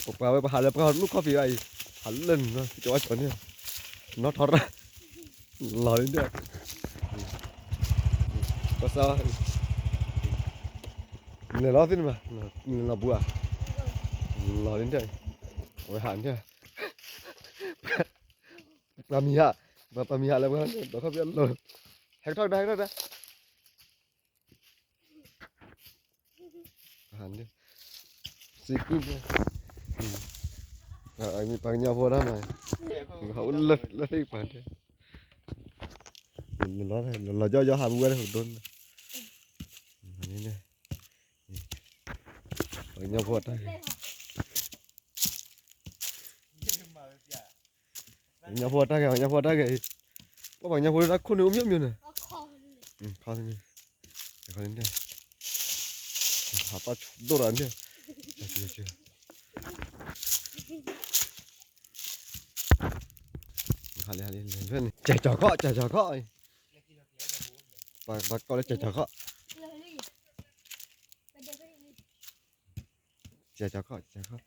ပှၤဝဲပဟးလၢပှၤလူၢ်ခီၣ်ဖံးဘၣ်အံၤ, ဟးလၢနုာ်နီၢ်ကၠီဝါကၠီန့ၣ်, နီၢ်ထီရၣ်, လီၤလံဒၣ်, ကစၢ်, လဲၤလီၤသ့ၣ်န့ၣ်မး, လဲၤလီၤဘူးဧါ, လီၤလံဒၣ်, အဝဲဟးဒၣ်, ပှၤမံၤဟး, ပှၤမံၤဟးလၢပှၤဒီးခီၣ်ဖံးအလီၢ်, ဟဲကထီၣ်ကဒါ ဟဲကထီၣ်ကဒါ စံးကုၢ်, ပှၤကညီဖိတၢ်မၤ, လၢသ့ၣ်ပှၤတဲ, လီၤယီယီဟးဘူးဝဲဒၣ်ဒိၣ်န့ၣ်, ပှၤကညီဖိတၢ်ဂ့ၤ, ပှၤကညီဖိတၢ်ဂ့ၤ, ပှၤကညီဖိတၢ်ခိၣ်န့ၣ်အိၣ်မ့ၢ်မ့ၢ်န့ၣ်, ခီန့ၣ်, ခီန့ၣ်, ဟးတၢ်ဒိၣ်ဒီးန့ၣ်, ဟးလံ ဟးလံ, ကၠီၤကီၣ် ကၠီၤကီၣ်, ပှၤကိးလၢကၠီၤကီၣ်, ကၠီၤကီၣ် ကၠီၤကီၣ်,